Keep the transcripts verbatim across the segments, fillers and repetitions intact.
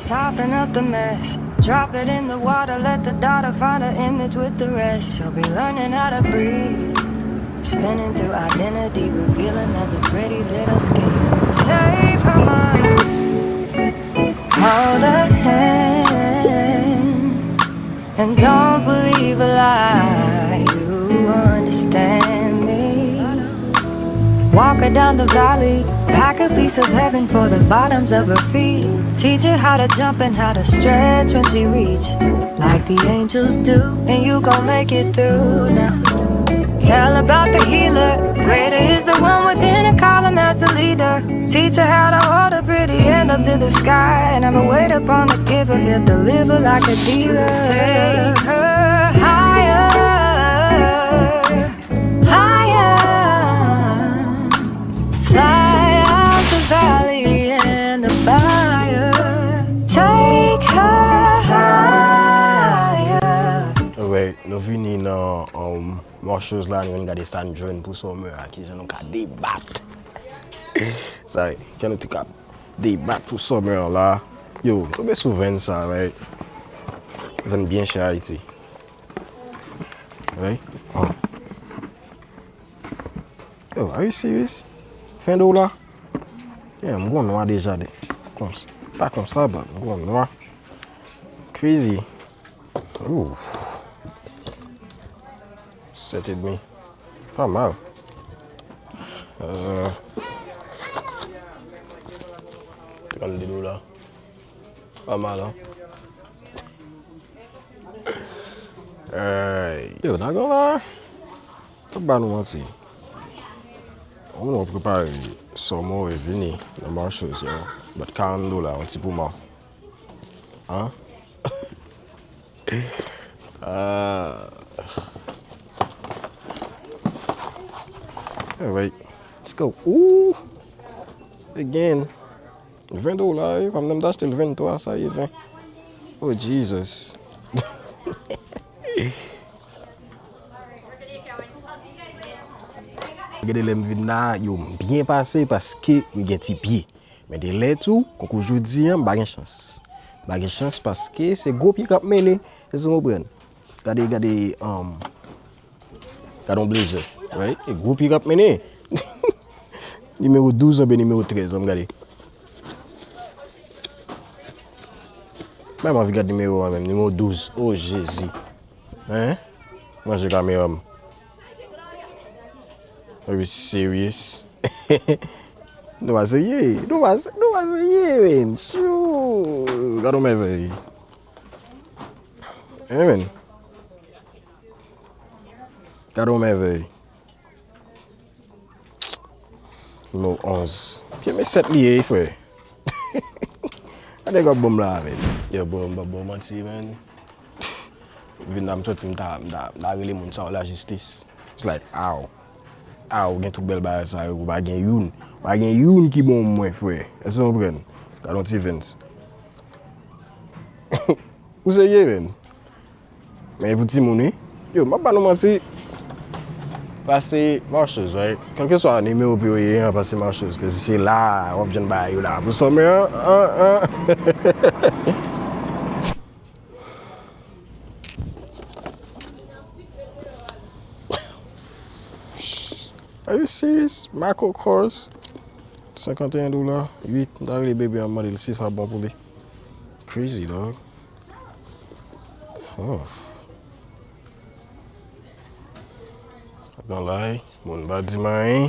Soften up the mess. Drop it in the water, let the daughter find her image with the rest. She'll be learning how to breathe. Spinning through identity, reveal another pretty little skin. Save her mind. Hold her hand. And don't believe a lie, you understand me. Walk her down the valley, pack a piece of heaven for the bottoms of her feet. Teach her how to jump and how to stretch when she reach, like the angels do, and you gon' make it through now. Tell about the healer, greater is the one within her, call him as the leader. Teach her how to hold her pretty head up to the sky. Never wait upon the giver, he'll deliver like a dealer. Take her higher, higher. Fly out the valley and the fire. Take her higher. Alright, nou vini nan um, Marshalls la, nou vin gade sa n jwenn pou summer a, kijan nou ka debat. Sorry, kijan nou te ka debat pou summer an la. Yo, m tonbe sou Vans sa, right? Vans byen chè Ayiti. Right? Oh. Yo, are you serious? Ven dola? Yeah, m gon nwa deja de. Konsa. Pa konsa, but m gon nwa. Crazy. Ooh. Sèt edmi. Pa mal. Euh, trannde dola. Pa mal, an. Ay. Yo, dagon la. Pa ba nou manti. Yon moun prepare summer e vini nan Marshalls, yo. But karant dola, yon ti pou mò. An? Ah. Alright. Let's go. Ooh. Again. Ven dola, wi. Pa m nan m t achte l venntwa, sa ye ven. Oh, Jesus. Gade lè m vin la, yo, m byen pase paske m gen ti pye. Men de lè tou, konkou jodi an, m pa gen chans. M pa gen chans paske se gwo pye k ap mennen. Èske w konprann? Gade, gade, um, gade yon blazer. Right? E gwo pye k ap mennen. Nimewo douz oubyen nimewo trèz, ann gade. Mwen anvi gade nimewo an menm, nimewo douz. Oh, Jezi. Hein? Manje kamera m. Are you serious? Nou pa serye, nou pa, nou pa serye, men. Tchou, gade yon mèvèy. Amen. Gade yon mèvèy. Nimewo onz. Pye men sèt li ye, frè. Gade kòb bon m la, men. Yo, bro, m pa ba w manti, men. Vin la, m santi m ta, m ta, m ta rele moun sa yo lajistis. It's like, ow. Ow, gen tout bèl bagay sa yo, ou pa gen youn. Ou pa gen youn ki bon mwen, frè. Èske w konprann? Gade yon ti Vans. Ou serye, men? Men e pou timoun, wi. Yo, m ap ba nou manti. Pase Marshalls, right? Kèlkeswa nimewo pye w ye an, pase Marshalls, ke se la w ap jwenn bagay yo la. Pou summer an, an, an. Are you serious? Michael Kors, senkanteyen dola, uit. M ta rele bebe an, m mande l si sa bon pou li. Crazy, dog. Oh. Sa gen lay, moun pa di m anyen.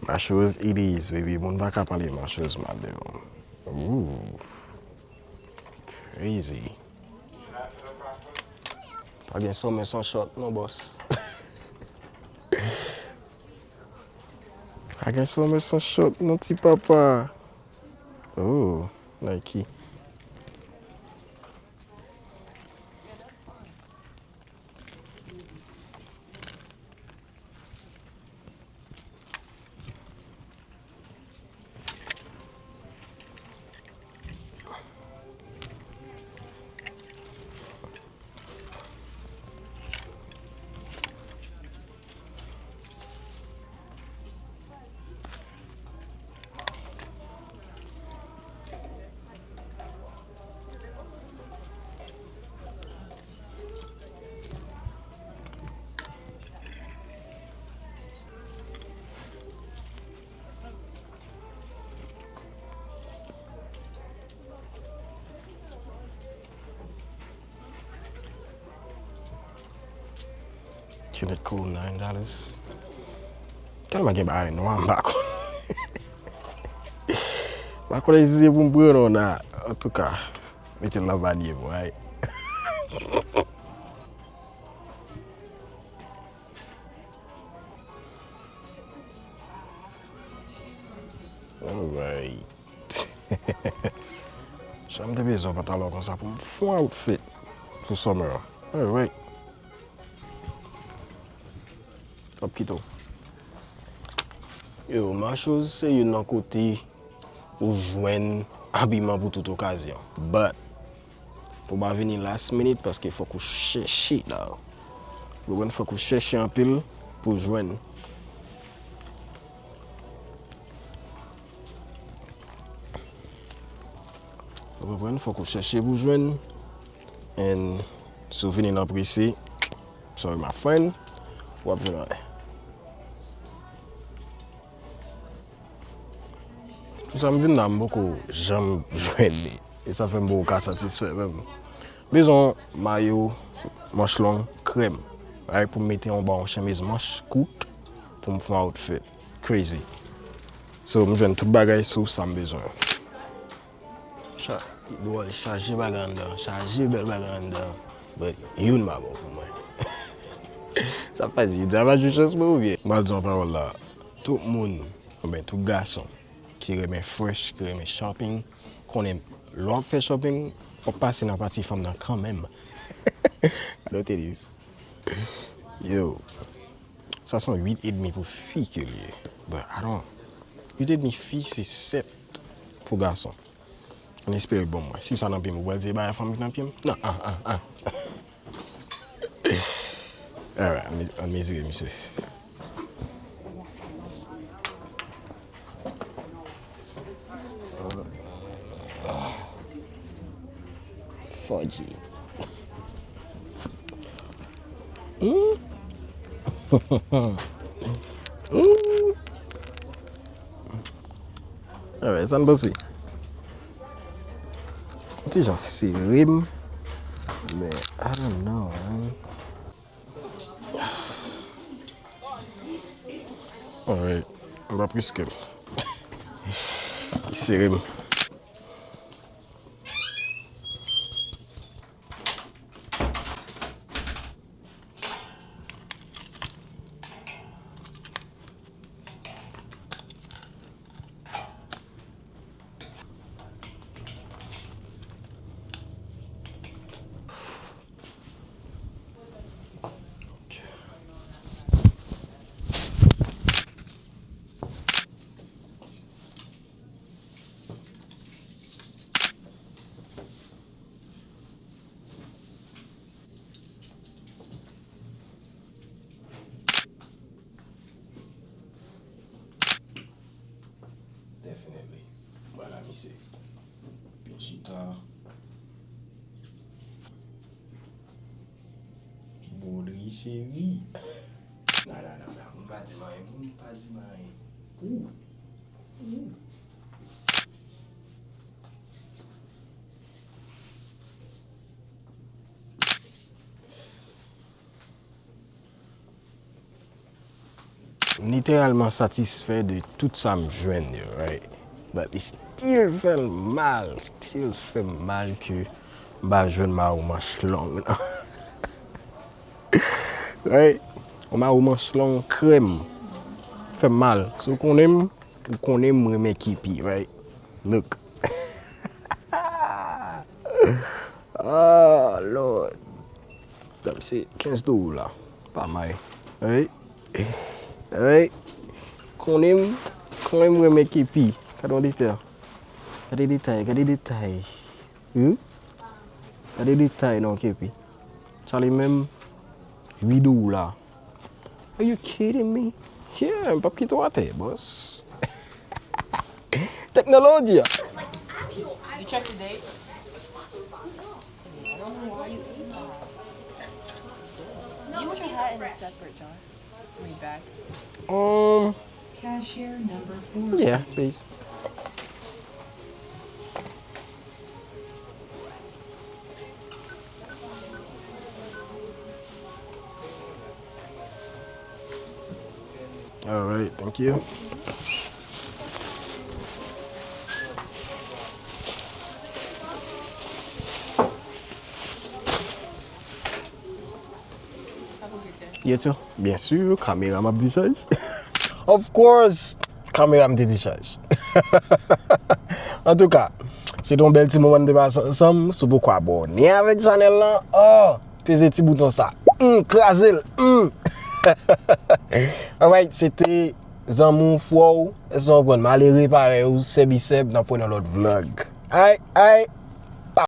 Marshalls it is, baby. Moun pa ka pale Marshalls mal de ou. Ooh. Crazy. Pa gen summer san short, non, boss. Pa gen summer san short, non, ti papa. Oh, Nike. It cool nine dollars. Tèlman gen bagay nwa, m pa konn. M pa konnen si se pou m pran non nan. Antouka, mete l nan panye pou, alright? Alright. Sa m te bezwen pantalon konsa pou m fon outfit pou summer an. Alright. Top kito. Yo, Marshalls se youn nan kote ou jwenn abiman pou tout okazyon. But, fò w pa vini last minute paske fòk ou chèche la. Ou konprann, fòk ou chèche anpil pou jwenn. Ou konprann, fòk ou chèche pou jwenn. And si w vini nan prese, sorry my friend, w ap jwenn anyen. Pou sa m vin la, m poko janm jwenn li. E sa fè m poko ka satisfè menm. Bezwen mayo manch long krèm. Alright, pou m mete anba yon chemiz manch kout pou m fè yon outfit. Crazy. So, m jwenn tout bagay sou sa m bezwen. Cha, dwòl, chaje bagay anndan, chaje bèl bagay anndan. But youn pa bon pou mwen. Sa pa di, sa pa jwe chans mwen oubyen? M pral di yon pawòl la. Tout moun, oubyen tout gason ki renmen fresh, ki renmen shopping, konnen lè w ap fè shopping, w ap pase nan pati fanm nan kanmenm. I don't tell you. Yo, sa se yon uit edmi pou fi ke li ye. But I don't. Uit edmi fi, se sèt pou gason. Ann espere l bon mwen. Si sa nan pye m, ou pral di e bagay fanm ki nan pye m? Non, ah, ah, ah. Alright, ann, ann mezire misye. Fòdji. Hmm? Hmm? Alright, sa n panse? Yon ti jan sere m, men I don't know, man. Alright, m p ap riske l. Li sere m. Definitely. Vwala, misye. Byen chita. Bodri cheri. Nada, nada. Moun pa di m anyen. Moun pa di m anyen. Ooh. Ooh. M literalman satisfè de tout sa m jwenn yo, right? But it still fè m mal, still fè m mal ke m pa jwenn mayo manch long nan. Right? Yon mayo manch long krèm fè m mal. Si w konnen m, ou konnen m renmen kepi, right? Look. Ah, Lord. Dam, se kenz dola la. Pa may. Alright. Alright. Konnen m, konnen m renmen kepi. Gade yon detay. Gade detay, gade detay. Hmm? Gade detay nan kepi. Sa li menm, uit dola la. Are you kidding me? Yeah, m p ap kite w atè, boss. Teknoloji a. You check the date? I don't know why you ate that. You put your hat in a separate jar. Read back. Um, Cashier number four. Yeah, please. Alright, thank you. Ye tou. Byen si, kamera m ap dichaj. Of course, kamera m te dichaj. Antouka, se te yon bèl ti moman n te pase ansanm. Si w poko abòne avèk chanèl lan, oh, peze ti bouton sa. Mm, kraze l. Mm. Alright, se te zanmi w, frè w, èske w konprann? Malere parèy ou, Sèbisèb, n ap wè nan lòt vlog. Ay, ay.